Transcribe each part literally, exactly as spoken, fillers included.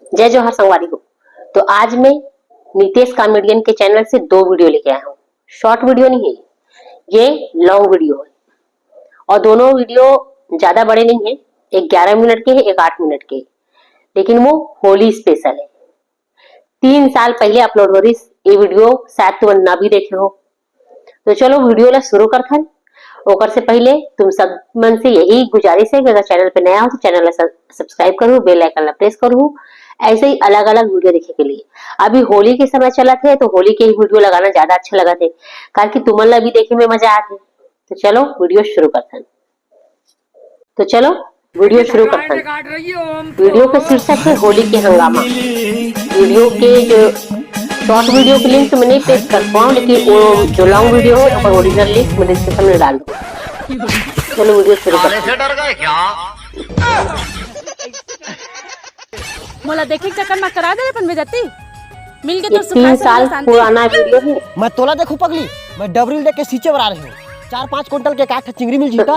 जय जोहार संगवारी हो। तो आज मैं नितेश कॉमेडियन के चैनल से दो वीडियो लेके आया हूँ। शॉर्ट वीडियो नहीं है, ये लॉन्ग वीडियो है। और दोनों वीडियो ज्यादा बड़े नहीं है, एक ग्यारह मिनट के है, एक आठ मिनट के है, लेकिन वो होली स्पेशल है। तीन साल पहले अपलोड हो रही ये वीडियो, शायद तुम ना भी देखे हो। तो चलो वीडियो ला शुरू करथन। ओकर से पहले तुम सब मन से यही गुजारिश है कि अगर चैनल पे नया हो तो चैनल ला सब्सक्राइब करू, बेल आइकन ला प्रेस करू, ऐसे ही अलग अलग वीडियो देखे के लिए। अभी होली के समय चलत है तो होली के ही वीडियो लगाना ज्यादा अच्छा लगत है, काहे कि तुमन ला भी देखे में मजा आत है। तो चलो वीडियो शुरू करथन। तो चलो वीडियो शुरू करथन। वीडियो का शीर्षक है होली के हंगामा। वीडियो के जो शॉर्ट वीडियो के लिंक तो मैं नहीं पेश कर पाऊँ, लेकिन वो जो लॉन्ग वीडियो है ओकर ओरिजिनल लिंक मैं डिस्क्रिप्शन में डाल दूँ। चलो वीडियो शुरू करथन। मोला देखे के चक्कर में करा दे अपन बेइज्जती। मिल के ये तो तीन साल पुराना वीडियो है। मैं तोला देखूं पगली, मैं डबरी लेके सींचे बर आ रहे हूँ। चार पाँच कुंटल के काठ चिंगरी मिल जीता।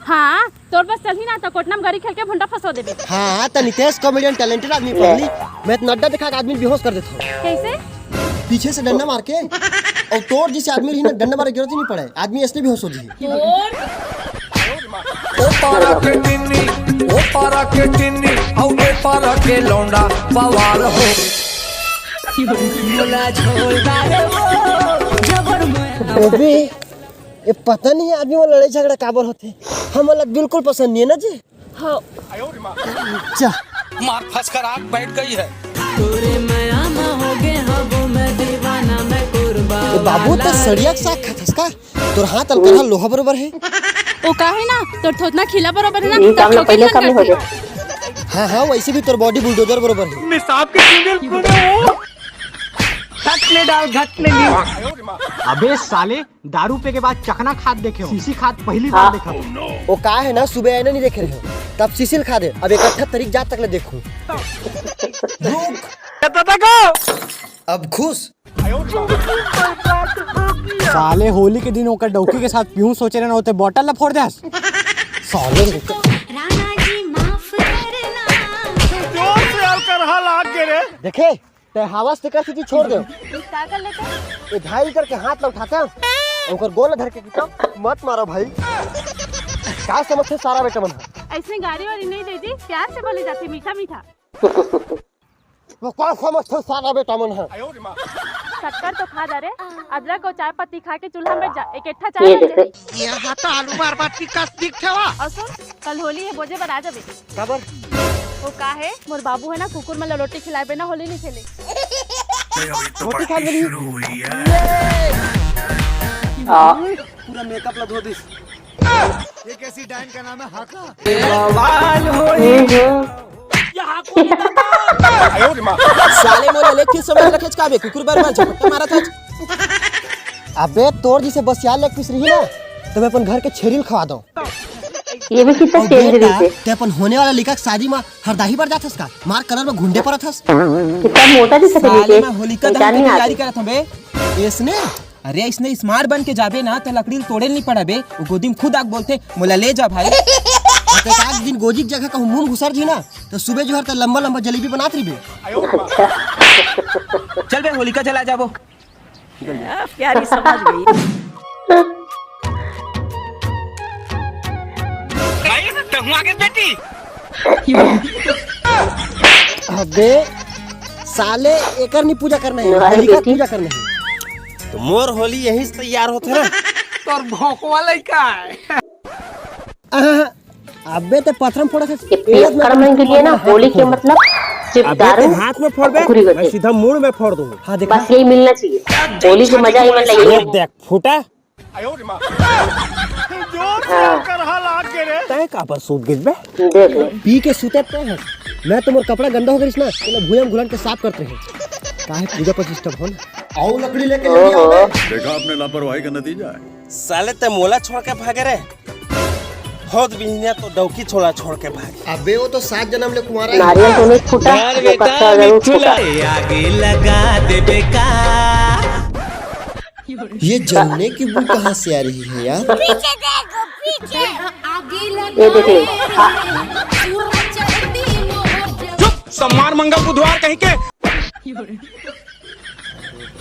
हाँ, तोर बस चलही ना तो कोटना में गाड़ी खेल के भुंडा फंसो देबे। हाँ, त नितेश कॉमेडियन टैलेंटेड आदमी पगली, मैं तो नड्डा देखा के आदमी बेहोश कर देता हूँ। कैसे? पीछे से डंडा मार के। और तोर जैसे आदमी रही ना, डंडा मारे के जरूरत ही नहीं पड़े, आदमी ऐसे बेहोश हो जाए। ओ पारा के टिन्नी, ओ पारा के टिन्नी, औ ए पारा के लौंडा बवाल हो। अबे, ये पता नहीं आदमी में लड़ाई झगड़ा काबर होथे। हमला बिल्कुल पसंद नहीं है ना जी। हो। जा। मार फंस कर आग बैठ गई है। तोरे मया में हो गे हबो मैं दीवाना, मैं कुर्बा ए बाबू, वाला तो सड़िया के साग खाथस का? तोर हाथ अलकरहा लोहा बरोबर है। ओ का है ना, तोर थोथना खीला बरोबर है ना, ये तब काम ला ठोके पहले नहीं करने हो करती। हाँ, हाँ, वैसे भी तोर बॉडी बुलडोजर बरोबर है। मैं सांप के चुड़ैल कूदे हूँ। घट में डाल, घट में नील। अबे साले, दारू पे के बाद चखना खात देखे हो, शीशी खात पहली बार हाँ। देखा। वो का है ना, सुबह आईना नहीं देखे रहे हो, तब शीशी खा दे। अब इकट्ठा तरीक जात तक ले देखूं। रुक। अब खुश? साले होली के दिन ओकर डौकी के साथ पीऊं सोचे रहना, ओते बॉटल ला फोड़ देस। साले राणा जी माफ करना। जोर से अलकरहा लाग गे रे। देखे, ते हवस तेकर सेती छोड़ दे। का कर लेते? ए भाई करके हाथ ला उठाता, ओकर गोल धर के किता, मत मारो भाई। का समझथे सारा बेटा मन? ऐसे गारी वारी नहीं दे जी, प्यार से बोले जाते, मीठा मीठा। वो का समझथे सारा बेटा मन है? शक्कर तो खा डारे, अदरक और चाय पत्ती खा के चूल्हा में जा, एक एठा चाय ये बन देखे। जाए। ये हाथ आलू मार बात की कस दिख छवा। और सुन, कल होली है, बोजे बर आ जाबे। काबर? वो का है, मोर बाबू है ना, कुकुर मन ला रोटी खिलाए बिना होली नहीं खेले। रोटी खा लेनी। हाँ। पूरा मेकअप ला धो दिस। ये कैसी डाइन का नाम है, हाका? हम्म, हम्म। साले मोला लेके समझ रखेच का बे, कुकुर बर बर झपट्टा मारत हच। अबे तोर जैसे बसियार लेग पीस रही ना, तो मैं अपन घर के छेरी ल खवा दो। ये भी कितना अबे चेंज बेटा, रही थे। ते अपन होने वाला लिखा के शादी में हरदाही बर जाथस का? मार कलर में घुंडे परत हस। कितना मोटा दिखत है साले नीचे, मैं होलिका दहन पहचान की नहीं तैयारी आती। करत हूँ बे। इसने, अरे इसने स्मार्ट बन के जाबे ना, तो लकड़ी ल तोड़े नहीं पड़बे, वो गोदी में खुद आके बोलथे, "मोला ले जा भाई।" और तो एक आध दिन गोजी की जगह कहूँ मुंह घुसर जी ना, तो सुबह जो हर तो लंबा लंबा जलेबी बनात रहिबे। अच्छा। चल बे, होलिका जला जाबो। आ, प्यारी समझ गई। भाई, तहुआ के बेटी। अबे साले, एकर नहीं पूजा करना है, अरे होलिका बेटी। पूजा करना है। तो मोर होली यही से तैयार होत है ना। तोर भोकवा लइका है। आहा, अबे ते पथरम फोड़ा था। ये पियक्कड़ मन के लिए ना होली के मतलब सिर्फ अबे दारू ते हाथ में फोड़बे, और कुकरी मैं होती। सीधा मुंह में फोड़ दूंगा। हाँ, देखा। बस यही मिलना चाहिए। होली के मजा ही मतलब ये ये है। देख, फूटा। जोर से हाँ। कर हाल आग के रे। तय का पर सूत गिस बे? देख ले। पी के सुते ते हैं। मैं तो मोर कपड़ा गंदा हो गइस ना, चलो भूया में घुलन के साफ करते हैं। काहे पूजा पर डिस्टर्ब हो ना? आओ लकड़ी लेके जल्दी आओ ओहो। बे। देखा आपने लापरवाही का नतीजा है। साले ते मोला छोड़ के भागे रे। होत बिहनिया तो डौकी छोड़ा छोड़ के भागे। अबे वो तो सात जन्म ले कुंवारा है। नारियल तो नहीं फूटा, यार वो बेटा, कच्चा जरूर मिट्ठू फूटा। ला- आगे लगा देबे का? ये जलने की बू कहाँ से आ रही है यार? पीछे देखो, पीछे। ये देख ले। हाँ। तो मार मंगल बुधवार कहीं के।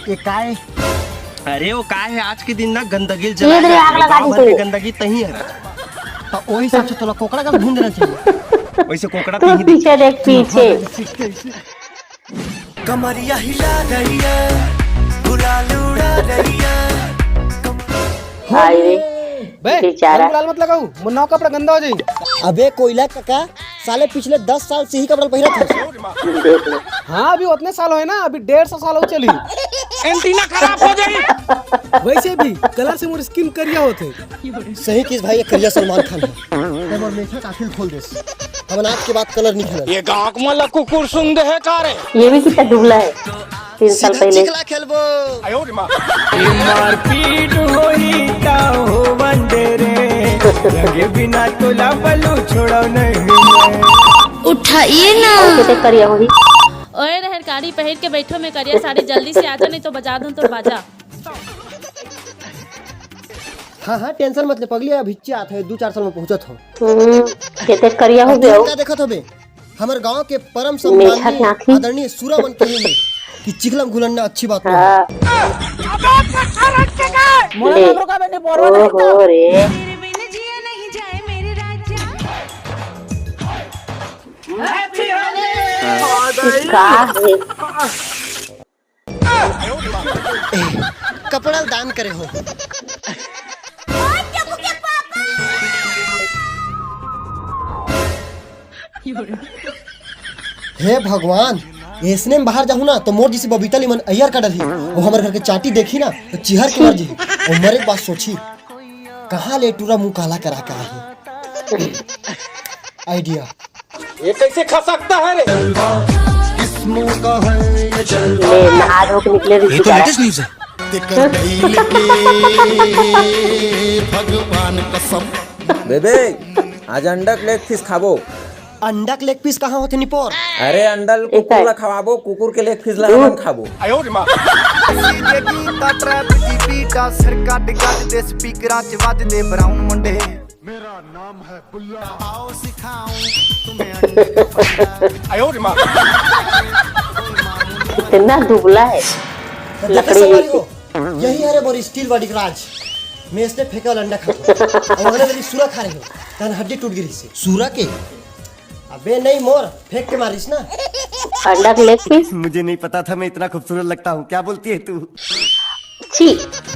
ये काय? अरे वो काय है, आज के दिन ना गंदगी ल जला दे, आग लगा दी तू। गंदगी तही है। तो वही हिसाब से तोला कोकड़ा का घूम देना चाहिए। वैसे कोकड़ा तू तही पीछे देख, पीछे। कमरिया हिला रही है, गुलाल उड़ा रही है। हाय रे, बे, बेचारा। गुलाल मत लगाऊ, मुन्ना का कपड़ा गंदा हो जाई। अबे कोयला कका, साले पिछले दस साल से ही कपड़ा पहिरत है। देख लो। हाँ, अभी उतने साल होए ना, अभी डेढ़ सौ साल हो चली। एंटीना खराब हो जाई। वैसे भी कलर से मोर स्किन करिया होते। सही किस भाई, ये करिया सलमान खान है। तब और मेछा काफिल खोल दे। हम आज के बाद कलर नहीं खेलना। ये गाँव में कुकुर सुन दे है का रे? ये भी कितना दुबला है। तीन साल पहले। चिखला खेलबो। मारपीट होई ता हो बंदे रे, लगे बिना तोला बलू छोड़ो नहीं। उठाइए ना। ओके, ते करिया होही। ओए रहरकारी पहिर के बैठो में करिया साड़ी, जल्दी से आजा, नहीं तो बजा दूं तो बाजा। हाँ हाँ, टेंशन मत ले पगली, अभी आत है, दो चार साल में पहुंचत हो। हम्म, केते करिया हो गया हो। का देखत होबे? हमर गांव के परम सम्माननीय आदरणीय सुरामन कहे हे कि चिखलम घुलन्ना अच्छी बात नहीं है। मोला ले। ओहो रे। का है? ए, कपड़ा दान करे हो। हे भगवान, ऐसने में बाहर जाहू ना तो मोर जैसे बबीता लिमन अय्यर का डरही। वो हमर घर के चाटी देखी ना तो चिहर के मर जी। वो मरे के बाद सोची, कहाँ ले टूरा मुंह काला करा का है। आइडिया। ये कैसे खा सकता है रे? किस्मों का है ये जलवा। ले, नहा धो के निकले ये तो रिश्तेदार। लेटेस्ट न्यूज़ है। तेकर गइल के भगवान कसम। बेबे, आज अंडा के लेग पीस खाबो। अंडा के लेग पीस कहाँ होथे निपोर? अरे अंडा ल कुकुर ला खवाबो, कुकुर के लेग पीस ला हमन खाबो। कितना दुबला है। तो देखा लकड़ी संगवारी जैसे। हो, यही हरे मोर स्टील बॉडी के राज। मैं इसने फेंके वाला अंडा खाता हूँ। और अगले दिन सूरा खा रहे हो, तन हड्डी टूट गिरी से। सूरा के? अबे नहीं मोर, फेंक के मारिस ना। अंडा के लेग पीस। मुझे नहीं पता था मैं इतना खूबसूरत लगता हूँ, क्या बोलती है तू? छी।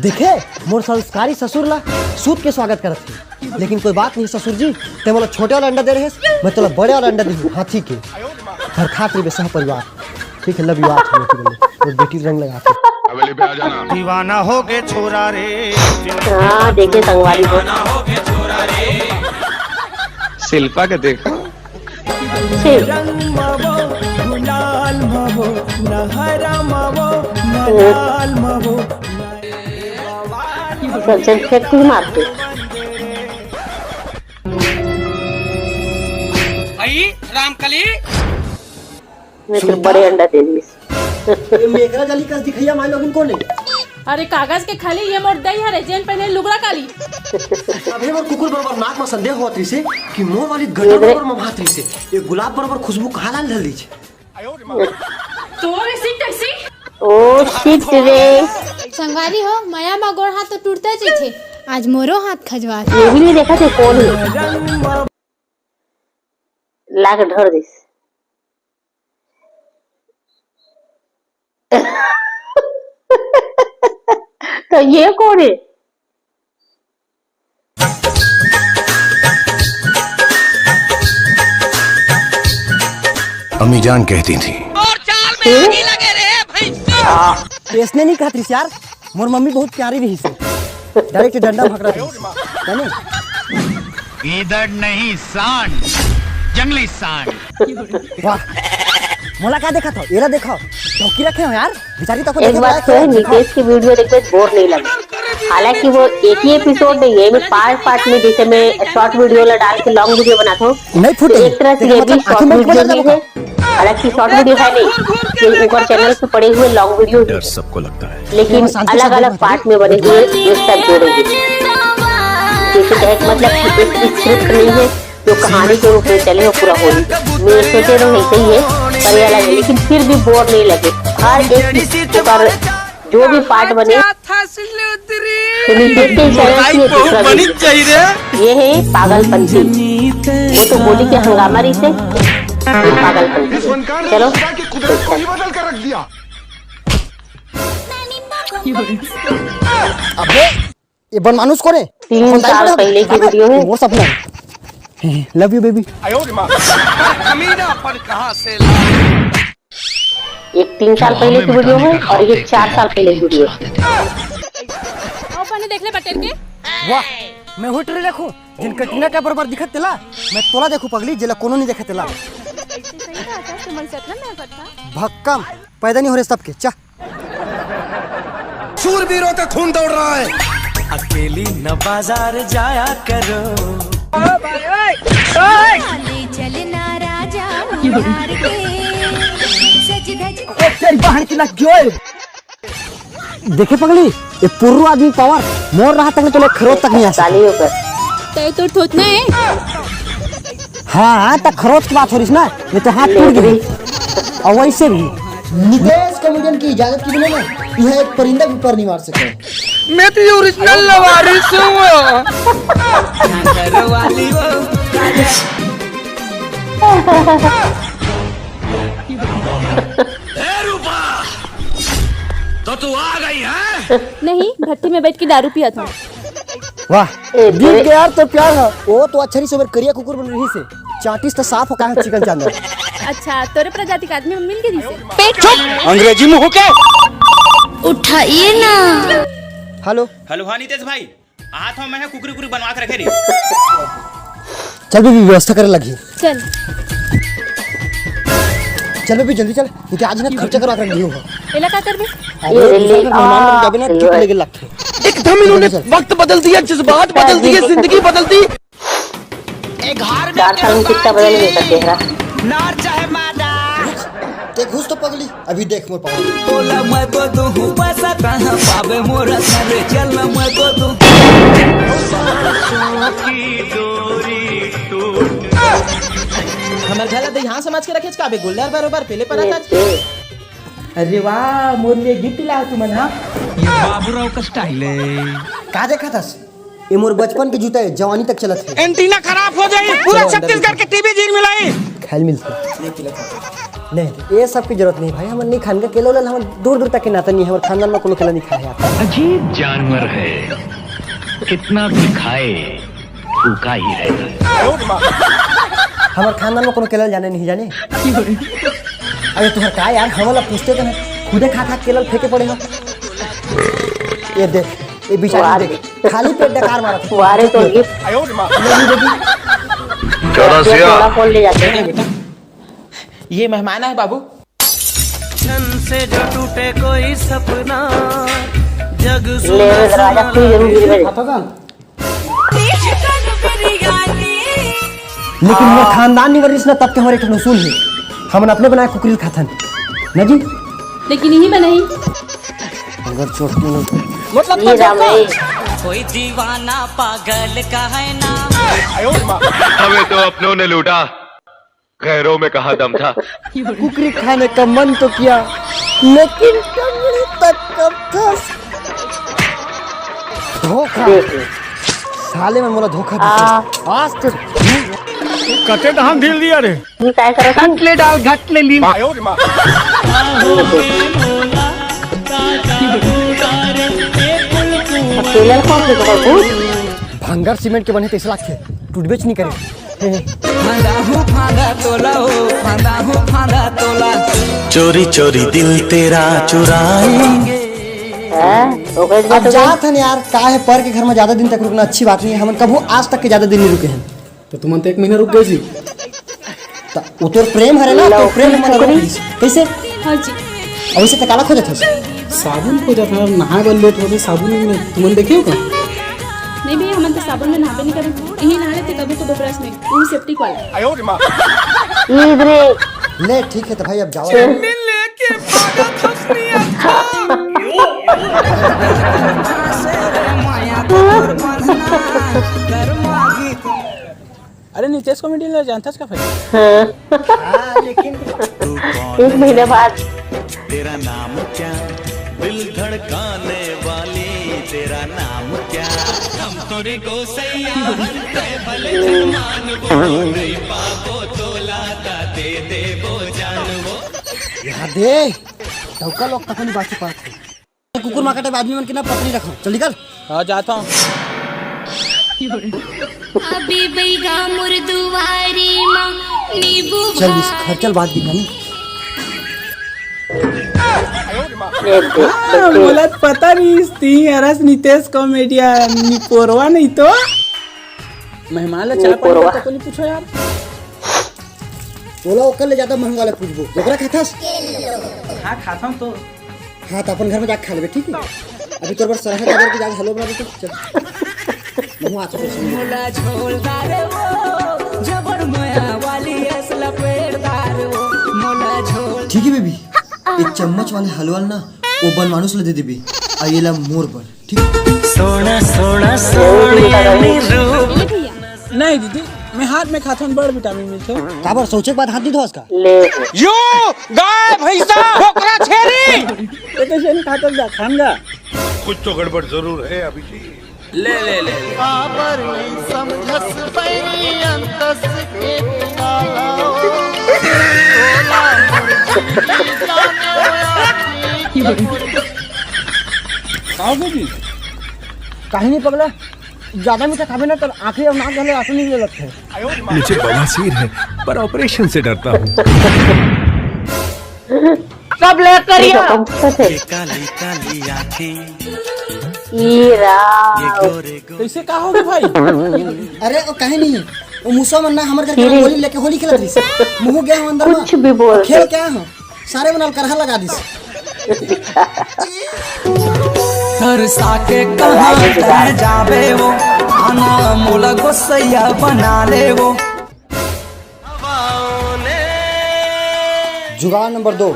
देखे, मोर संस्कारी ससुर ला सूत के स्वागत करत हे। लेकिन कोई बात नहीं ससुर जी, ते मोला छोटे वाला अंडा दे रहे, मैं तोला बड़े वाला अंडा दे हाथी के। घर खात रहिबे सह परिवार। ठीक है, लव यू। आज हम लोग और बेटी रंग लगा के। हवेली पे आ जाना। दीवाना हो गए छोरा रे। हाँ, देखे संगवारी को। शिल्पा के देखो। रंग मवो, गुलाल मवो, नहरा मवो, मलाल मवो। चल, चल, फेंक तू मार के। आई रामकली। मैं तो बड़े अंडा दे दिस। ये मेकरा जाली कस दिखैया माय लोगन कोन हे? अरे कागज के खाली ये मोर दई हरे जेन पहने लुगरा काली। अबे मोर कुकुर बरोबर नाक में संदेह होत रहिसे कि मोर वाली गटर बरोबर मभात रहिसे। ये गुलाब बरोबर खुशबू कहाँ लान धर लीजिए? तोर ऐसी टैक्सी? ओ शिट रे। संगवारी हो, मया मा गोड़ हाथ तो टूटता ही थे। आज मोरो हाथ खजवा। ये भी नहीं देखा थे कौन है। लाग ढोर दिस। तो ये कौन है? अम्मी जान कहती थी। और चाल में आगी लगे रे भाई। इसने नहीं कहत रहिस यार, मोर मम्मी बहुत प्यारी रहिस। डायरेक्ट डंडा भकरा रहिस। जाने? गीदड़ नहीं, सांड, जंगली सांड। वाह, मोला का देखत हो? एला देखो, डौकी रखे हो यार, बेचारी तो एक बात तो है, नितेश की वीडियो देख के बोर नहीं लगे। हालांकि वो एक ही एपिसोड नहीं है, मैं पार्ट पार्ट में, जैसे मैं शॉर्ट वीडियो ला डाल के लॉन्ग वीडियो बनाता हूँ, नहीं फूटे। एक तरह से ये भी शॉर्ट वीडियो भी है। हालांकि शॉर्ट वीडियो है नहीं, ये ऊपर चैनल पे पड़े हुए लॉन्ग वीडियो ही है। सबको लगता है। लेकिन अलग अलग पार्ट में बने हुए ये सब जोड़ेंगे। जैसे कहे कि मतलब कि एक स्क्रिप्ट नहीं है, जो कहानी के रूप में चले हो पूरा होली। मैं सोचे रहो ऐसे ही है, बढ़िया लगे, लेकिन फिर भी बोर नहीं लगे। हर एक ओकर जो भी पार्ट बने, तो नीतीश के चैनल की एक दूसरा वीडियो। ये है पागलपंती। वो तो बोली कि हंगामा रही से, ये पागलपंती है। चलो। अबे, ये बनमानुस कौन है? तीन साल पहले की वीडियो है। मोर सपना है। Love you baby। एक तीन साल पहले की वीडियो है और ये चार साल पहले की वीडियो है। आओ पहले देख ले बटेर के। वाह, मैं हुई ट्रेलर हूँ। जिन कटरीना के बरोबर दिखत तेला, मैं तोला देखू पगली, जेला कोनो नहीं देखे तेला। भक्कम, पैदा नहीं हो रहे सबके, चा। शूरवीरों का खून दौड़ रहा है। अकेली न बाजार जाया करो। ले चलना राजा उधार के, सज धज। तेरी बहन की लग गयो। देखे पगली, ये पुर्रू आदमी पावर, मोर रहा तक नहीं तो लोग खरोच तक नहीं आ सकते। तय तो थोतना है। हाँ, हाँ, तक खरोच की बात हो रही ना, ये तो हाथ टूट गए। और वैसे भी नितेश कॉमेडियन की इजाजत की बिना ना, यह एक परिंदा भी पर नहीं मार सके। मैं तो ये ओरिजिनल लवारिस हूँ। ए रूपा, तो तू आ गई है? नहीं, भट्टी में बैठ के दारू पिया था। वाह, ए, जीत गया यार, तो प्यार है। वो तो अच्छा नहीं सोबर करिया कुकुर बन रही से। चाटिस तो साफ हो, कहाँ चिकन चांदर। अच्छा, तोरे प्रजाति का आदमी मिल गई से। पेट चुप, अंग्रेजी मुंह के। उठाइए ना। हेलो। हेलो, हाँ नितेश भाई, हाथ में मैं कुकरी कुकरी बनवा के रखे रही। चल बेबी, व्यवस्था करे लगी। चल। चल बेबी, जल्दी चल, क्योंकि आज ना खर्चा करवा के रख दियो हो। एला का करबे? अरे, दूसरा का मेहमान लोग जाबे ना, ठीक लगे लगथे। एकदम इन्होंने वक्त बदल दिया, जज्बात बदल दिए, जिंदगी बदल दी। चार साल में कितना बदल गया तेरा चेहरा। नार चाहे मादा। ते घुस तो पगली, अभी देख मोर पावर। बोला मैं तो दूं पैसा कहाँ पावे मोरा सरे, चल ना मैं तो दूं। हमर घर ला दइहान समझ के रखेच का बे, गोल्लर बरोबर पेले परत आज। अरे वाह, मोर लिए गिफ्ट लाए तुमन, हाँ? ये बाबूराव का स्टाइल है। का देखत हस? ये मोर बचपन के जूता है, जवानी तक चलत है। एंटीना खराब हो जाई, पूरा छत्तीसगढ़ के टीवी जीन मिलाई। खाइल मिलथे। नहीं, ये सब की जरूरत नहीं भाई, हमन नहीं खान का केला उला, हमन दूर दूर तक के नाता नहीं है, हमर खानदान में कोनो केला नहीं खाए है। अजीब जानवर है, कितना भी खाए, भूखा ही रहता है। हमर खानदान में कोनो केला जाने नहीं जाने। अरे तुहर का यार, हमन ला पूछते तो नहीं, खुदे खा खा केला फेंके पड़े हो। ये देख, ये बेचारी देख, खाली पेट डकार मारत हे। वारे तो ये चौदह से थोड़ा फोन ले जाते हैं। ये मेहमान है बाबू। क्षण से जो टूटे कोई सपना, जग ले सुना दरवाजा सुना खुल जरूर लगे। गिरवे। लेकिन मोर खानदान निवर रिस ना, तब के हमर एक ठन उसूल हे, हमन अपने बनाए कुकरी ल खाथन, ना जी? लेकिन यही बनाई। अगर चोट नहीं होती। मतलब ये राम है। कोई दीवाना पागल का है ना। हमें तो अपनों ने लूटा, गैरों में कहाँ दम था। कुकरी खाने का मन तो किया, लेकिन टंगड़ी तक कब था। धोखा। देख ले। साले में मोला धोखा दे। आज तो कते धान ढील दिया रे। तू काय करत हस? घटले डाल, घटले लीन। अकेले कौन से तो भूत? भंगर सीमेंट के बने तैसे लागथे, टूटबेच नहीं करे। फांदा हूँ फांदा तोला हो, फांदा हूँ फांदा तोला। चोरी चोरी दिल तेरा चुराएंगे। हैं? ओकरे अब बात हो गई। जात हन यार, का है, पर के घर में ज्यादा दिन तक रुकना अच्छी बात नहीं है। हमन कभू आज तक के ज्यादा दिन नहीं रुके हैं। तो तुमन तो एक महीना रुक गए जी। त उ तोर प्रेम हरे ना, तोर प्रेम मन कैसे? हाँ जी। अब इसे तकाला खोजत हस? साबुन खोजत हस, नहाए बर लेट होथे, साबुन नहीं मिले। तुमन देखे हो का? नहीं भैया, हमन तो साबुन में नहाबे नहीं करन, यही नहा लेते कभी कभी ब्रश में, वो सेप्टिक वाला। इधरे। ले ठीक है, तो भाई अब जाओ। लेके भागत हस नहीं अच्छा। अरे नितेश कॉमेडियन ला जानथस का भाई? हाँ। हाँ, लेकिन तू एक महीने बाद। तेरा नाम क्या, दिल धड़काने वाली, तेरा नाम क्या? हम तोरे गोसैया हन, तै भले जन मानबो, नहीं पाबो तोला ता दे देबो जानबो। यहाँ दे, डौका लोग तक नहीं बाची पात हे। कुकुर मार काटे आदमी मन के ना पत्नी रखो। चल निकल। हाँ, जाता हूँ। अभी बैगा मोर दुआरी मा नींबू चल, इस घर चल, बात भी करनी। हाँ, मोला तो पता नहीं, इस तीन अरस नितेश कॉमेडियन निपोरवा नहीं तो। मेहमान ला चाय पानी निपोरवा। का तो नहीं पूछो यार। तोला ओकर ले ज्यादा महंगा वाला पूछबो। ओकरा खाथस? हाँ, खाता हूँ तो। हाँ, तो अपन घर में जाके खा लेबे, ठीक है? अभी तोर बर सरहा गाजर के जाके हलवा बना देते, चल। मुँह हाथ से सुन। मोला झोलदार वो, जबर मया वाली असला पेड़दार वो, मोला झोल। ठीक है बेबी, एक चम्मच वाले हलवा ना, वो बन मानुस ले दे देबे, आ ये ला मोर बर, ठीक है? सोना सोना सोनिया नी रूप। नहीं दीदी, मैं हाथ में खाथन, बड़ विटामिन मिलथे। काबर सोचे के बाद हाथ नी धोस का? ले। यो गाय, भैंसा, बोकरा, छेरी। ये कैसे नहीं खाता जा, खान जा। कुछ तो गड़बड़ जरूर है अभी जी। ले, ले, ले। काबर नहीं समझस बैरी अंतस के पिलाला। काहो जी? काहे नहीं पगला? ज्यादा मीठा खाबे ना, तो आँखी और नाक वाले आंसू निकले लगते हैं। मुझे बवासीर है, पर ऑपरेशन से डरता हूँ। सब लेकर ये काली काली आंखें। ई राम। कैसे का हो गए भाई? अरे, वो कहीं नहीं। वो मूसा मन ना हमर घर के होली लेके होली खेलत रहिस। मुँह गया हम अंदर में। कुछ भी बोल खेल दे। क्या हम? सारे मन ल करहा लगा दिस। तरसा के कहाँ तैं जाबे वो, आना मोला गोसैया बना ले वो। जुगाड़ नंबर दो,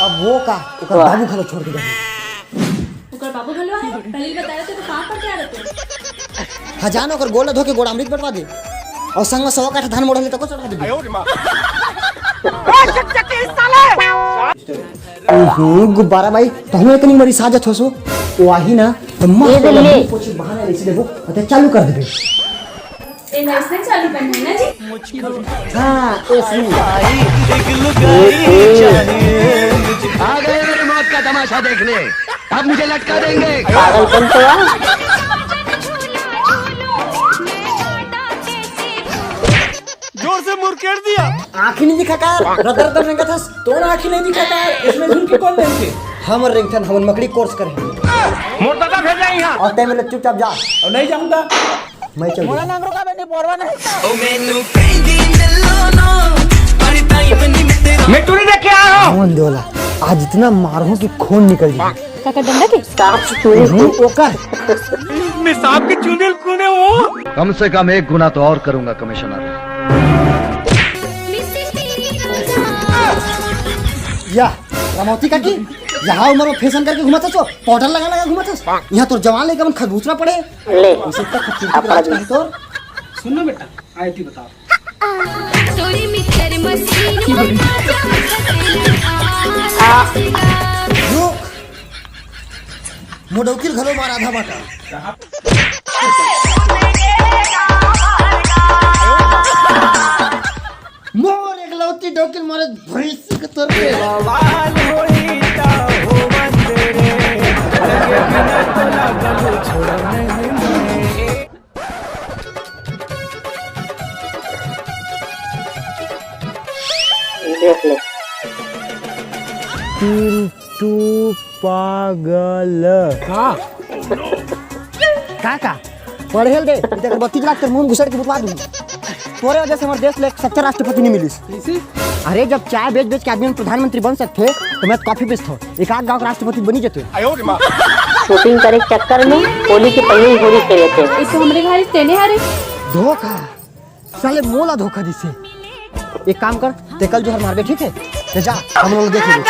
अब वो का, ओकर वाह। बाबू घलो छोड़ के जाही। ओकर बाबू घलो आए, पहले ही बताया तो, तो कहाँ पर क्या रहते हैं? हाँ, जान ओकर गोड़ ला धो के गोड़ अमृत बटवा दे। और संग में सौ काठा धान मोड़ ले तको चढ़ा दे। ओहो, गुब्बारा भाई, तहूँ इतनी मरी साजत होसो। वो आही ना, तो मस्त ये ले ले। पोछी बहाना ले से देबो, अते चालू कर देबे। ए, इसने चालू करना है ना जी? हाँ, इसने। आ गए मेरे मौत का तमाशा देखने। अब मुझे लटका देंगे। पागलपन तो है। जोर से मुरकेट दिया। आँखी नहीं दिखा कर, रतर रतर रेंगत हस। तोर आँखी नहीं दिखा कर, इसमें झुल के कौन रेंगथे? हमर रेंगथन, हमन मकड़ी कोर्स करे। मोर दादा भेजा यहाँ। और तैं मेरे चुपचाप जा। और नहीं जाऊंगा। मैं चल मोला दूँ। नंगरो का बेटी पोरवा नहीं। ओ मैनू कहीं दी मिलो ना, अरे ताई बनी मैं तेरा। मैं तू नहीं देख के आया हूँ। कौन दोला? आज इतना मारूं कि खून निकल जाए। काका डंडा के? सांप से चूहे हम्म, ओकर। मैं सांप के चूहे कौन है वो? कम से कम एक गुना तो और करूंगा कमिश्नर। या रमौती काकी, यहाँ उम्र में फैशन करके घुमाथस, पाउडर लगा लगा घुमाथस। यहाँ तोर जवान लइका मन खरबूसरा पड़े। ले। उसे तक खूबसूरती के राज कही तोर। सुन ना बेटा, आयती बताओ। सोई मिक्सचर मशीन में ताजा मसाला। रुक। मोर डौकी ल घलो मार आधा बाटा। मोर एकलौती डौकी ल मारे भैंसी के तोर पे। बवाल होई त होवन दे रे, लगे बिना तोला गलू छोड़ब नहीं। देख ले। पिंटू पागल। का? का, का? पढ़े ल दे, इधर बत्तीस लाख तेरे मुंह में घुसेड़ के बुतवा दूंगी। तोरे वजह से हमारे देश ले एक सच्चा राष्ट्रपति नहीं मिलिस। कैसे? अरे, जब चाय बेच बेच के आदमी मन प्रधानमंत्री बन सकथे, तो मैं कॉफी बेचथों। एक आध गांव का राष्ट्रपति बनी जते। शूटिंग करे के चक्कर में होली के पहले ही होली खेले थे। ये तो हमरे घर तेने हरे। धोखा, साले मोला धोखा दिसे। एक काम कर, ते कल जोहर मारबे, ठीक है? ते जा, हम लोग देख लेंगे।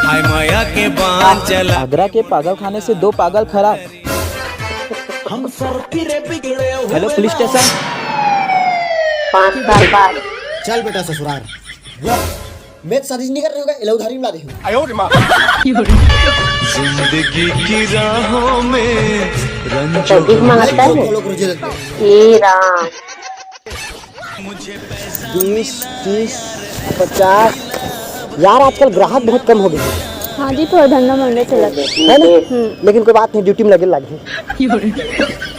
हाय माया के बांध चला। आगरा के पागल खाने से दो पागल फरार। Hello police station. पाँच साल बाद। चल बेटा ससुराल। मैं तो शादी नहीं कर रहे होगा, इला उधारी में ला रही हूँ। जिंदगी की राहों में रंजो तो भीख मांगता है। लोग रोजे लगते हैं। ए राम। बीस, तीस, पचास। यार, आजकल ग्राहक बहुत कम हो गए हैं। हाँ जी, थोड़ा धंधा मंदा चला। है ना? लेकिन कोई बात नहीं, ड्यूटी में लगे लगे।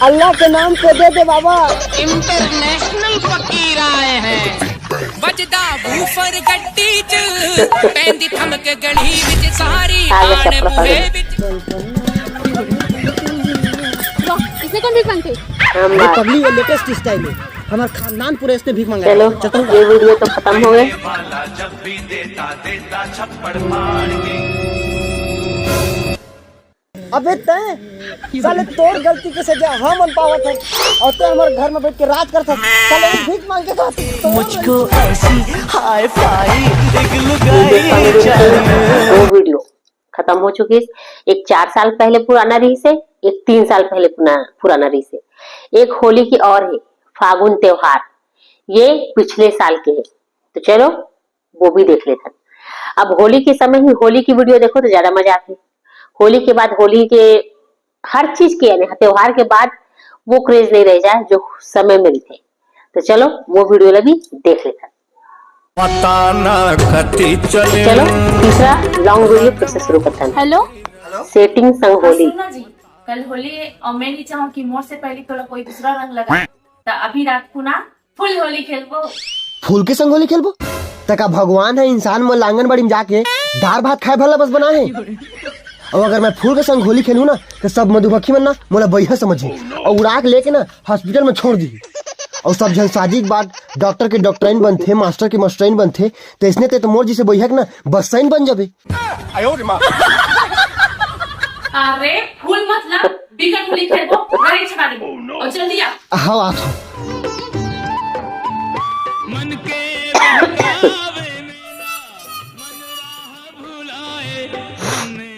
अल्लाह के नाम पे दे दे बाबा। इंटरनेशनल फकीर आए हैं। बजदा बूफर गड्डी च, पैंदी थमक गली विच, सारी आगे आन चप्पल बूहे पहन। विच। इसने कौन भीख मांगते? हम ये पगली, ये लेटेस्ट स्टाइल है। हमारा खानदान पूरा इसने भीख मांगा है। चलो, चलता हूँ। ये वीडियो तो खत्म हो गए। अबे तय, साले, तोर गलती के सजा हम मन पावत है और तय हमारे घर में बैठ के राज करत है। साले, भीख मांग के खात है। मुझको ऐसी हाई फाई एक लुगाई चाहिए। दो वीडियो खत्म हो चुकी है। एक चार साल पहले पुराना रही से, एक तीन साल पहले पुना- पुराना रही से। एक होली की और है, फागुन त्योहार, ये पिछले साल के है। तो चलो, वो भी देख लेते हैं। अब होली के समय ही होली की वीडियो देखो तो ज्यादा मजा आती है। होली के बाद, होली के हर चीज के, यानी त्योहार के बाद वो क्रेज नहीं रह जाए जो समय में रही थे। तो चलो, वो वीडियो ला भी देख लेते हैं। पता ना कति चले चलो, तीसरा लॉन्ग वीडियो फिर से शुरू करते हैं। हेलो। सेटिंग संग होली। सुनो जी, कल होली है और मैं नहीं चाहूँ कि मोर से पहले थोड़ा कोई दूसरा रंग लगा, तो अभी रात को ना फुल होली खेलबो। फूल के संग होली खेलबो? तका भगवान है इंसान मन ला आंगनबाड़ी में जाके दार भात खाए भला बस बना है। और अगर मैं फूल के संग होली खेलूँ ना, तो सब मधुमक्खी मन ना मोला बइहा समझी और उड़ा के लेके ना हॉस्पिटल में छोड़ दी। और सब झन शादी के बाद डॉक्टर के डॉक्टराइन बनथे, मास्टर के मास्टराइन बनथे, तो इसने ते तो मोर जैसे बइहा के ना बस्साइन बन जाबे। अरे फूल मत ला, बिकट होली खेलबो, गाड़ी चढ़ा देबो। और जल्दी आ। हाँ, आत हूँ।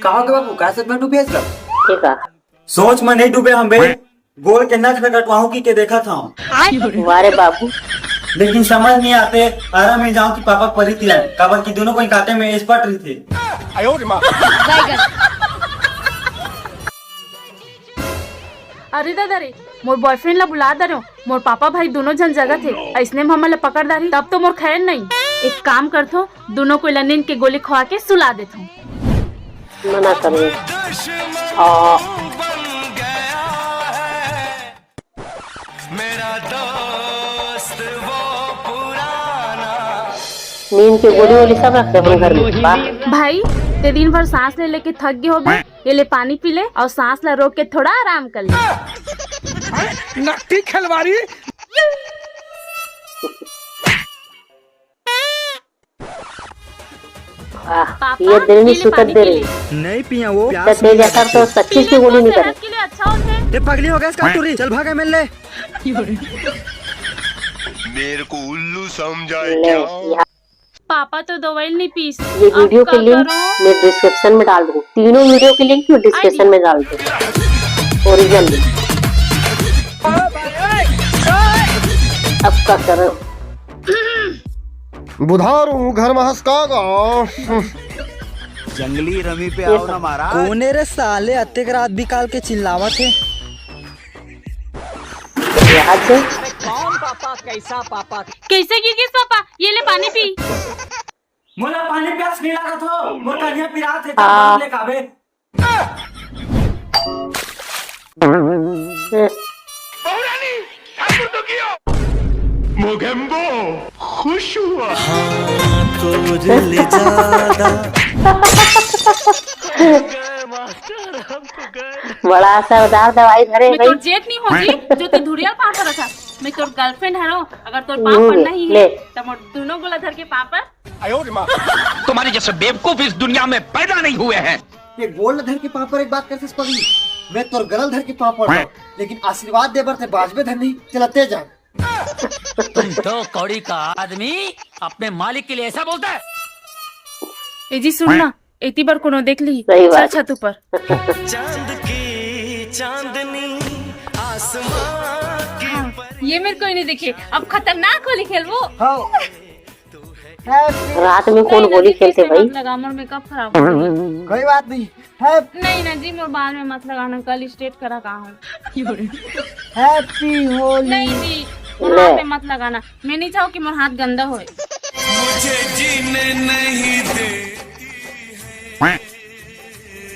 कहा के बाबू, का सच में डूबे सब? ठीक है। सोच में नहीं डूबे हम बे, गोल के नख न कटवाऊं की के देखा था। वारे बाबू। लेकिन समझ नहीं आते, आराम में जाऊं कि पापा परी तिया, काबर की दोनों को काटे में एक्सपर्ट रही थे। अरे दादा रे, मोर बॉयफ्रेंड ला बुला दे रहे हो। मोर पापा भाई दोनों झन जगत हे, ऐसने में हमन ला पकड़ डारी, तब तो मोर खैर नहीं। एक काम करथो, दोनों को लनिन के गोली खवा के सुला देथो। मना करो। आ, मेरा दोस्त वो पुराना। नींद के गोली वोली सब रख दे अपन घर में। वाह। भाई, ते दिन भर सांस ले लेके थक गए हो बे, ये ले पानी पी ले और सांस ला रोक के थोड़ा आराम कर ले। नकटी खिलवाड़ी। वाह, पापा, ये दिल ये में ले सुतत पानी दे पी रही। ले। नहीं पिया वो, इतना तेज असर तो पच्चीस की गोली नहीं करे। सेहत के लिए अच्छा होता है। ये पगली हो गया इसका टूरी, चल भागा मिल ले। मेरे को उल्लू समझाए ले, यहाँ पापा तो दवाई नहीं पीस। ये वीडियो के लिंक मैं डिस्क्रिप्शन में डाल दूँ, तीनों वीडियो के लिंक मैं डिस्क्रिप्शन में डाल दूँ। Original link. अब का करो। बुधारू घर में हंस का गा। जंगली रमी पे आओ ना महाराज। कौन है रे साले, अतेक रात बिकाल के चिल्लावत है? याद है? कैसे गिर गए पापा? ये ले पानी पी। मोला पानी प्यास नहीं लगा था, मोर कन्या पिरात है, हाँ। ले काबे। मोगेम्बो खुश हुआ। तो दिल ज्यादा बड़ा असरदार दवाई धरे मैं भाई। तोर जेठ नहीं होगी जो तू धुरिया पाँव पर रखा। मैं तोर गर्लफ्रेंड हरो, अगर तोर पाँव हम्म, पर नहीं ले। है तो मोर दोनों गोला धर के पाँव पर। तुम्हारे जैसे बेवकूफ इस दुनिया में पैदा नहीं हुए हैं। ये गोल धर के पाँव पर एक बात करते पगली, मैं तोर गरल धर के पाँव पर, लेकिन आशीर्वाद दे बर ते बाजबे धर नहीं, चलते जा। तुम दो कौड़ी का आदमी अपने मालिक के लिए ऐसा बोलता है? ए जी सुन ना, एती बार कोनो देख ली। सही चल बात। छत ऊपर। चांद की चांदनी आसमां की ये मेरे कोई नहीं देखे। अब खतरनाक होली खेलबो। हाँ। रात में कौन होली खेलथे भाई? मत लगा, मोर मेकअप खराब हो गया। कोई बात नहीं। नहीं ना जी, मोर बाल में मत लगाना, कल स्ट्रेट करा का हूँ। हैप्पी होली। नहीं जी, मोर हाथ में मत लगाना। मैं नहीं चाहूँ कि मोर हाथ गंदा होए।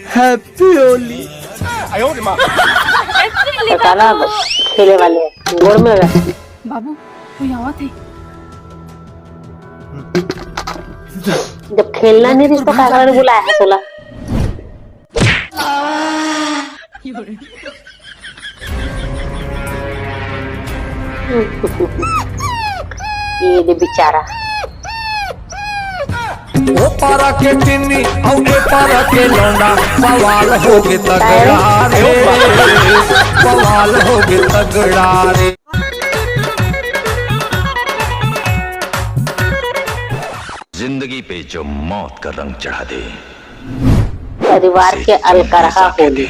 हैप्पी होली। तो साला खेले वाले गोड़ में लगा। बाबू, कोई आवत है। जब खेलना नहीं, तो काबर बुलाया है तोला? ये दे बेचारा। ओ पारा के टिन्नी, अउ ए पारा के लौंडा, बवाल होगे तगड़ा रे, बवाल होगे तगड़ा रे। जिंदगी पे जो मौत का रंग चढ़ा दे, परिवार के अलकरहा होली।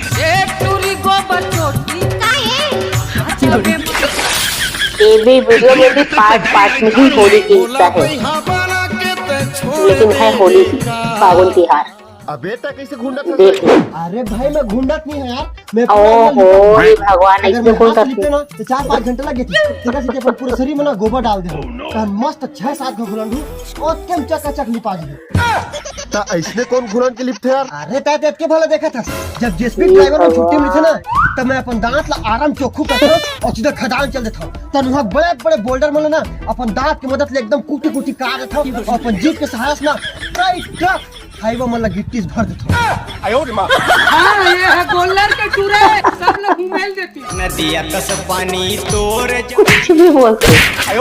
ये भी वीडियो में भी पार्ट पार्ट में ही होली की हिस्सा है, लेकिन है होली ही, फागुन तिहार। अबे तक कैसे घूंढत देख ले। अरे भाई, मैं घूंढत नहीं है यार, मैं पूरा ओहो, अंदर लिपट रे भगवान, अगर ऐसे मैं कौन हाथ सा लिपटे ना, तो चार पाँच घंटे लग गए थे। तेरा से अपन पूरे शरीर में ना गोबर डाल दे। तो मस्त छह सात घोलंडू और कम चकाचक लिपा दिए। ता ऐसने कौन घुलन के लिपथे यार? अरे ता तेतके भला देखा था, जब जेसीबी ड्राइवर में छुट्टी मिलथे ना, तब मैं अपन दांत ला आराम चोखू करता हूँ और सीधा खदान चल देता हूँ। तन वहाँ बड़े बड़े बोल्डर मन ला ना अपन दांत के मदद ले एकदम कूटी कूटी काट देता हूँ और अपन जीप के सहारा से ना कई ट्रक हाईवे मन ला गिट्टी से भर देता हूँ। हाँ, ये है गोल्लर के टूरे, सब लोग घुमेल देती। नदिया कस पानी तोर कुछ भी बोलते। ए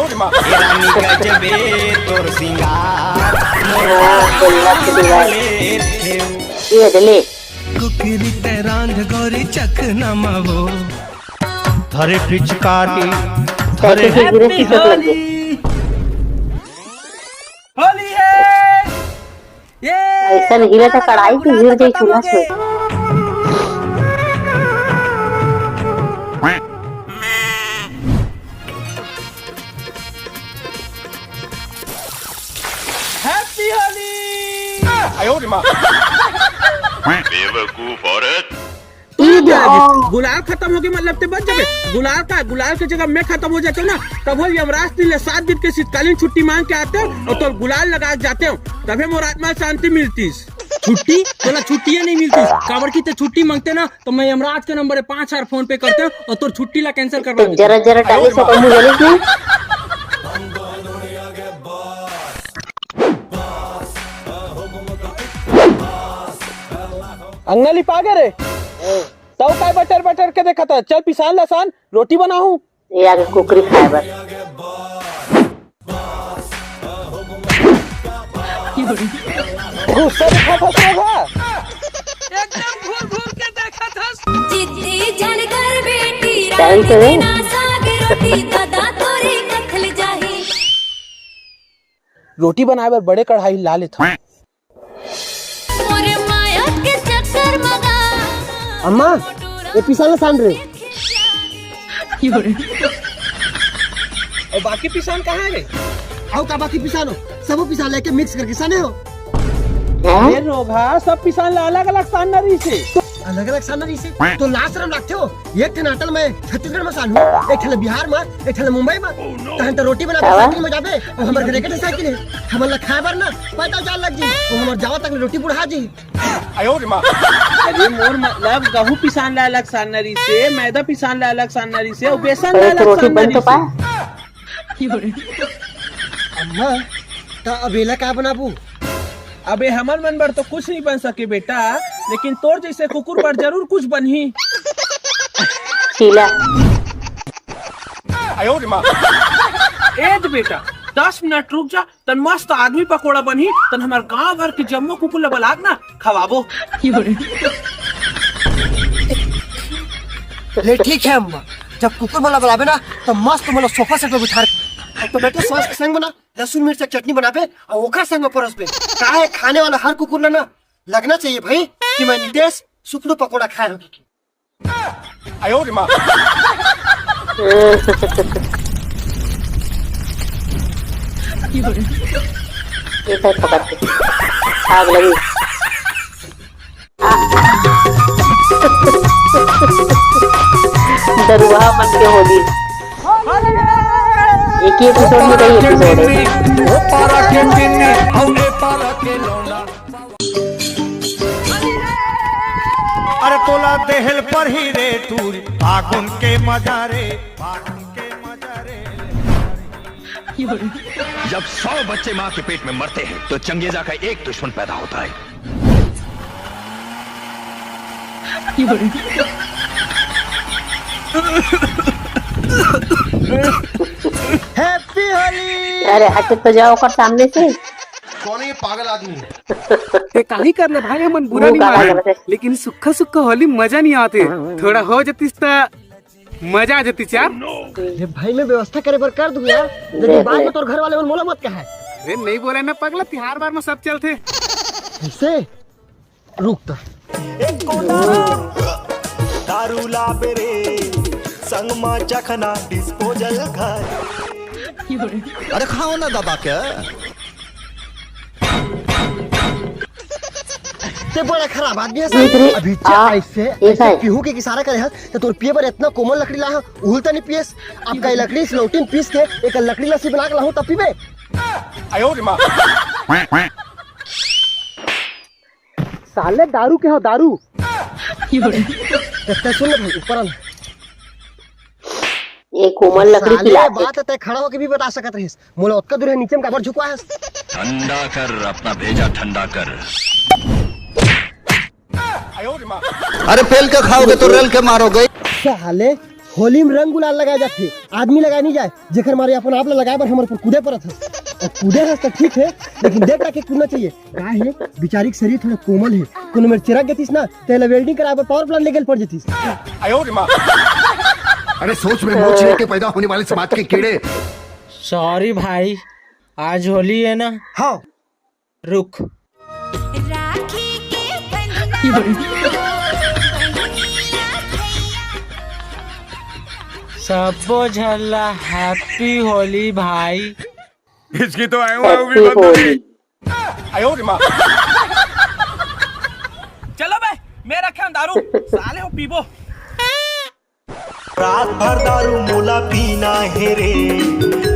रानी गजबे तोर सिंगार। हाँ, बोलना तो दीवार। ये अगले। कुकरी ते रांध गोरी चखना मावो। धरे पिचकारी, धरे कैसे गिरे, हैप्पी शीशे पे लग गए। होली। होली है। ये ऐसा नहीं गिरा था, कढ़ाई की गिर गई चूल्हा से। हैप्पी होली। बेवकूफ औरत। ई दे। गुलाल खत्म होगे मतलब ते बच जाबे। गुलाल का, गुलाल के जगह मैं खत्म हो जाता हूँ ना, तब वो यमराज दिन ले सात दिन के शीतकालीन छुट्टी मांग के आते हो और तो गुलाल लगा के जाते हो, तबे मोर आत्मा शांति मिलतीस। छुट्टी? तोला छुट्टिये नहीं मिलतीस, काबर कि ते छुट्टी मांगते ना, तो मैं यमराज के नंबर पे पाँच हजार फोन पे करते हूँ और तोर छुट्टी ला कैंसिल करवा देते। जरा जरा टाली से कम जलिस नहीं। अंगना लिपा गे रे। तव काय बटर बटर के देखत हस? चल पिसान लसान, रोटी बनाहूं। ये आगे कुकरी खाए बर। गुस्सा दिखात हस रे भा। एकदम घूर घूर के देखत हस। जिद्दी झन कर बेटी, रात दिन ना साग रोटी, ददा तोरे कथल जाही। रोटी बनाए बर बड़े कढ़ाई ला लेथन। मोरे माया के चक्कर मगा। अम्मा, ये पिसान ला सान रे। और बाकी पिसान कहाँ है रे? आओ का बाकी पिसान हो? सबो पिसान लेके मिक्स करके साने हो। अरे रोगहा, सब पिसान ला अलग-अलग सानना रहिसे। अलग-अलग सानना रहिसे? तो लाज शरम लागथे हो? एक ठन अटल में छत्तीसगढ़ में सानहूं, एक ठन बिहार में, एक ठन मुंबई में। तहन तो रोटी बना के साइकिल में जाबे, और हमर घरे के साइकिल है, हमन ला खाए बर ना पैदल जाए लग जी, वो हमर जावा तक ले रोटी बुढ़ा जी। अरे मोर मतलब गहूं पिसान ला अलग सानना रहिसे, मैदा पिसान ला अलग सानना रहिसे, और बेसन ला अलग सानना रहिसे। अम्मा, त अब एला का बनाबू? अबे हमर मन बर तो कुछ नहीं बन सके बेटा, लेकिन तोर जैसे कुकुर बर जरूर कुछ बनही। शीला। ए त बेटा, दस मिनट रुक जा, तन मस्त आदमी पकोड़ा बनही, तन हमर गांव भर के जम्मो कुकुर ल बलाक ना खवाबो। ले ठीक है अम्मा, जब कुकुर मन ल बलाबे ना, तो मस्त मोला सोफा सेट पे बिठा। तो बेटा सॉस के संग बना लहसुन मिर्च के चटनी बनाबे और ओकर संग में परोसबे। काहे खाने वाला हर कुकुर ला ना लगना चाहिए भाई कि मैं नितेश सुखड़ू पकोड़ा खाए हूँ। आयो रे माँ। एक है पकड़ के। आग लगी। आ। दरुहा मन के होली। एक ही एपिसोड में कई एपिसोड है। ओ पारा के मिन्नी, हम ए पारा के लौंडा। अरे तोला देहल पर ही रे टूरी, फागुन के मजा रे, फागुन के मजा रे। जब सौ बच्चे माँ के पेट में मरते हैं, तो चंगेजा का एक दुश्मन पैदा होता है। Happy होली। अरे हट तो जाओ ओकर सामने से। कौन है ये पागल आदमी? ते काही कर ले भाई, हमन बुरा वो नहीं काला माने, जगह से। लेकिन सुक्खा सुक्खा होली मजा नहीं आते। थोड़ा हो जतिस त मजा आ जतिस यार। ये भाई, मैं व्यवस्था करे बर कर दूंगा, लेकिन देख बाद ले। में तोर घर वाले मन मोला मत कहे। अरे नहीं बोले ना पगला, तिहार बार में सब चलते। कैसे? रुक त। एको दारू, दारू लाबे रे, संग मा चखना डिस्पोजल घर। अरे खाओ ना दबा के। ते बड़ा खराब आदमी है देख रे, अभी आ, ऐसे, एक ऐसे है। पीहू के इशारा करे है, तो तोर पिए बर इतना कोमल लकड़ी ला है, उहुल त नहीं पिएस। अब कई लकड़ी सिलौटी में पीस के एक लकड़ी लस्सी बना के लाहूं तब पीबे। आयो रे माँ। साले दारू के हो, दारू। तें सुन ले भाई, ऊपर आ ना। ये कोमल लकड़ी साले, पिलाते। बात तें खड़ा होके भी बता सकत रहिस। मोला ओतका दूर है, नीचे में काबर झुकवा है? ठंडा कर, अपना भेजा ठंडा कर। अरे पेल के खाओगे तो रेल के मारोगे। साले, होली में रंग गुलाल लगाए जाथे, आदमी लगाए नहीं जाए। जेकर मारे अपन आप ला लगाए बर हमर ऊपर कूदे परत हस। अउ कूदे हस त ठीक हे, लेकिन देख ताक के कूदना चाहिए। का हे, बिचारी के शरीर थोड़ा कोमल हे, कोनो मेर चिरक गतिस ना, तेला welding कराए बर power plant लेगे ल पड़ जतिस। अरे सोच में मोच लेके पैदा होने वाले समाज के कीड़े। Sorry भाई, आज होली है ना। हाँ। रुक। राखी के बंधना। सब्बो झन ला happy होली भाई। इसकी तो आयु आयु भी हैप्पी बंद हो होली। गई। आयो रे माँ। चलो बे, मैं रखे हूँ दारू, साले हो पीबो। रात भर दारू मोला पीना हे रे,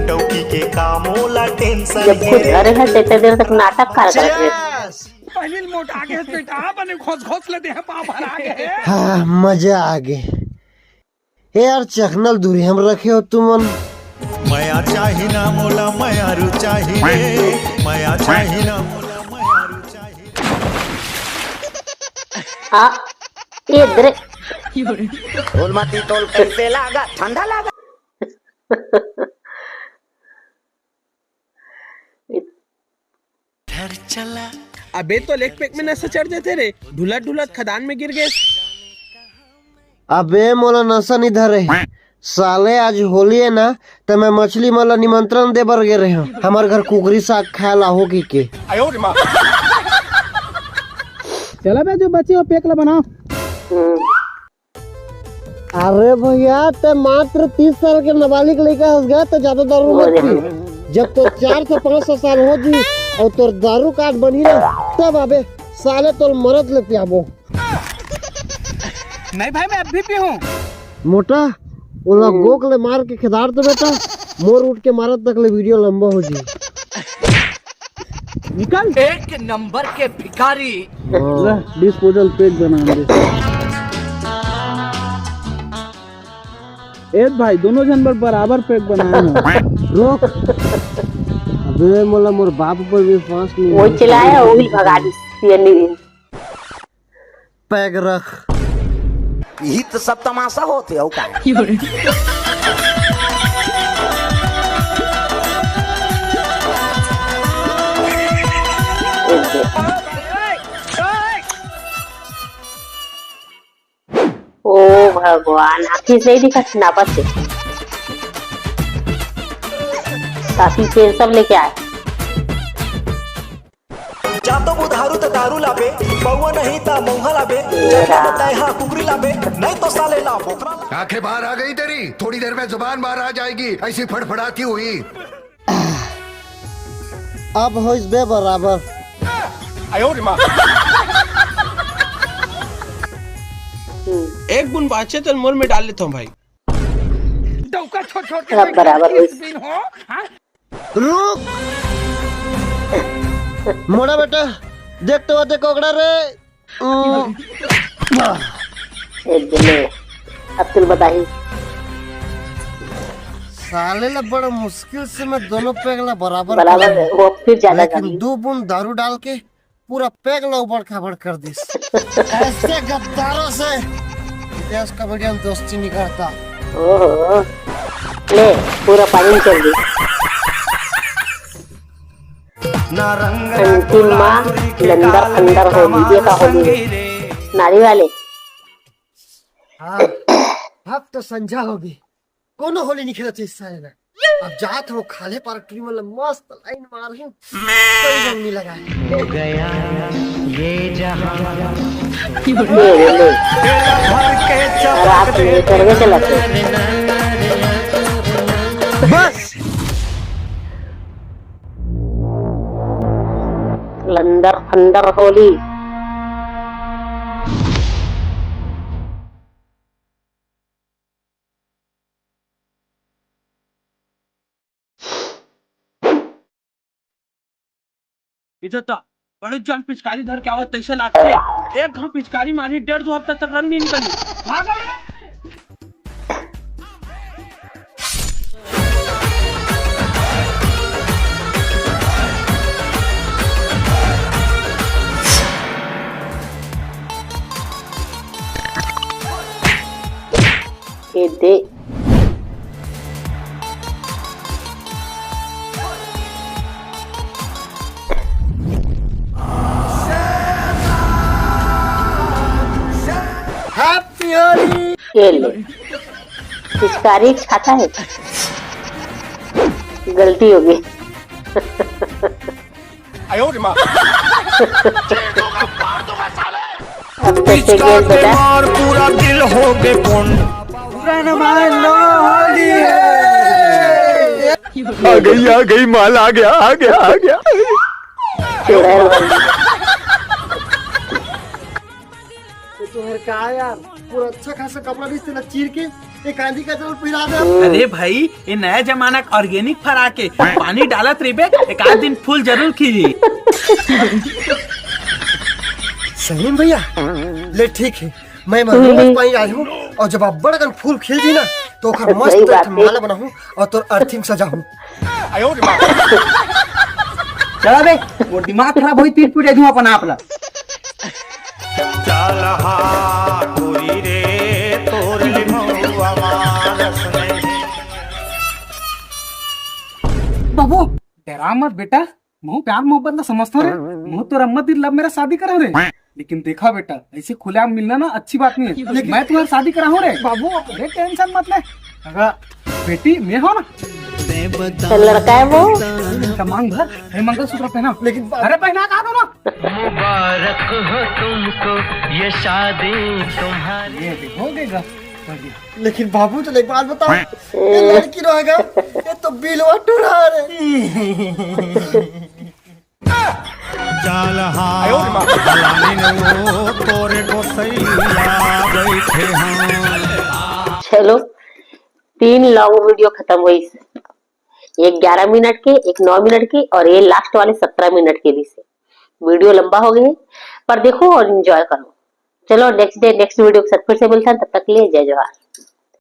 डौकी के का मोला tension जब हे खुद रे। अरे है, तेते देर तक नाटक कर कर दे। Cheers! पहली मोटा के बेटा, बने घोस घोस ले दे, पाँव भर आ गए। हाँ, मजा आ गए। ए यार, चखनल दूरी हम रखे हो तुमन। मया चाही ना मोला, मयारू चाही रे। मया चाही ना मोला, मयारू चाही। आ, ए दरे। बोल मती तोल कैसे लागा? ठंडा लागा? घर चला। अबे तो लेग पैक में नशा चढ़ जाते रे, ढुलत ढुलत खदान में गिर गए। अबे मोला नशा नहीं धरे, साले आज होली है ना, त मैं मछली मन ला निमंत्रण दे बर गे रहे हूँ, हमर घर कुकरी साग खाए ला हो की के। चला बे, जो बचे हो पैक ला बनाओ। अरे भैया, ते मात्र तीस साल के नाबालिग लइका हस गा, ते ज्यादा दारू मत पी। जब तोर चार सौ पाँच सौ साल हो जी और तोर दारू कार्ड बनही ना, तब अबे साले तोर मरद ले पियाबो। नहीं भाई, मैं अब भी पीहूँ। मोटा, ओला गोक ले मार के खेदार दे बेटा, मोर उठ के मारत तक ले वीडियो लंबा हो जी। निकल। एक नंबर के भिखारी। ला, डिस्पोजल पैक बना दे। ए भाई, दोनों झन बर बराबर पैक बनाए हो। रोक। अबे मोला मोर बाप ऊपर विश्वास नहीं वो है। चलाया, वो भी भगा दी। ये नहीं। पैक रख। यही तो सब तमाशा होते हो का? ओ भगवान, आखिर से ही दिखा ना बचे। काफी पेड़ सब लेके आए। जातो बुधारू त दारू लाबे, पौवा नहीं त मौहा लाबे, जब तय हा कुकरी लाबे, नहीं तो साले ला बोकरा ला। आंखें बाहर आ गई तेरी, थोड़ी देर में जुबान बाहर आ जाएगी, ऐसी फड़फड़ाती हुई। अब होइस बे बराबर। एक बूंद बाचे त मोर में डाल लेता हूँ भाई। डौका छोड़ छोड़ के अब बराबर होइस। रुक। मोड़ा बेटा, देख तो आते कोकड़ा रे। ए दिले, अब तुल बताही। साले ला बड़ा मुश्किल से मैं दोनों पैग ला बराबर बराबर करूँ। वो फिर ज्यादा लेकिन करूँ। दो बूंद दारू डाल के पूरा पैग ला उबड़ खाबड़ कर दिस। ऐसे गद्दारों से विदेश का बढ़िया दोस्ती नहीं करता। ओहो, ले, पूरा पानी चल दी। अंतिम माँ लंदर फंदर होली, ये का होली है? नारी वाले। हाँ, अब तो संझा होगी, कोनो होली नहीं खेलत इस साले ना। अब जात हो खाले पार टूरी मन ला मस्त लाइन मार ही कोई रंग नहीं लगा। हो गया ये जहां। ये बोले, रात में करवे चलत है। बस। लंदर फंदर होली। इधर तो बड़े जान पिचकारी धर के आवत तैसे लागथे। एक घाव पिचकारी मारी, डेढ़ दो हफ्ता तक रंग नहीं निकली। भागो रे। ये दे। Happy होली। ये ले। पिचकारी छाता है। गलती हो गई। अब कैसे गेल बेटा? मार पूरा दिल हो गए कौन? आ गई, आ गई, माल आ गया, आ गया, आ गया। चुड़ैल बन। तो तुम्हारे का यार, पूरा अच्छा खासा कपड़ा भी तेला चीर के एक आंधी का जरूर पहिरा दे। अरे भाई, ये नया जमाना के organic फराक है, पानी डालत रहिबे, एक आध दिन फूल जरूर खिली। सही में भैया, ले ठीक है, मैं, मैं रोज पानी डालहूँ और जब अब्बड़ अकन फूल खिल दी ना, तो ओकर मस्त सही एक बात ठन है। माला बनाहूँ और तोर अर्थिंग सजाहूँ। चला बे, वो दिमाग खराब होई, पीट पीट दूं अपन आप ला। चल हा टूरी रे, तोर ले महुआ मारस नहीं। बाबू, डरा मत बेटा, महू प्यार मोहब्बत ला समझथों रे। महू तोर अम्मा तीर love marriage शादी करा रे। लेकिन देखा बेटा, ऐसे खुलेआम मिलना ना अच्छी बात नहीं है। लेकिन मैं तुम्हारी शादी कराहूँ रे बाबू। अरे tension मत ले। अगर बेटी मैं हो ना। तो लड़का है वो? इसका मांग भर, हे मंगलसूत्र पहना। लेकिन अरे पहना कहा था ना। मुबारक हो तुमको ये शादी तुम्हारी। ये भी हो गएगा। लेकिन बाबू, चल एक बात बताओ, ये लड़की रहेगा, ये तो बिलवा टुरा रे। चल हा, भलानी ने वो तोरे गोसैया बैठे हैं। चलो, तीन long video खत्म होइस। एक ग्यारह मिनट के, एक नौ मिनट के और ये last वाले सत्रह मिनट के भी से। Video लंबा हो गए, पर देखो और enjoy करो। चलो, next day next video के साथ फिर से मिलते हैं, तब तक के लिए जय जोहार।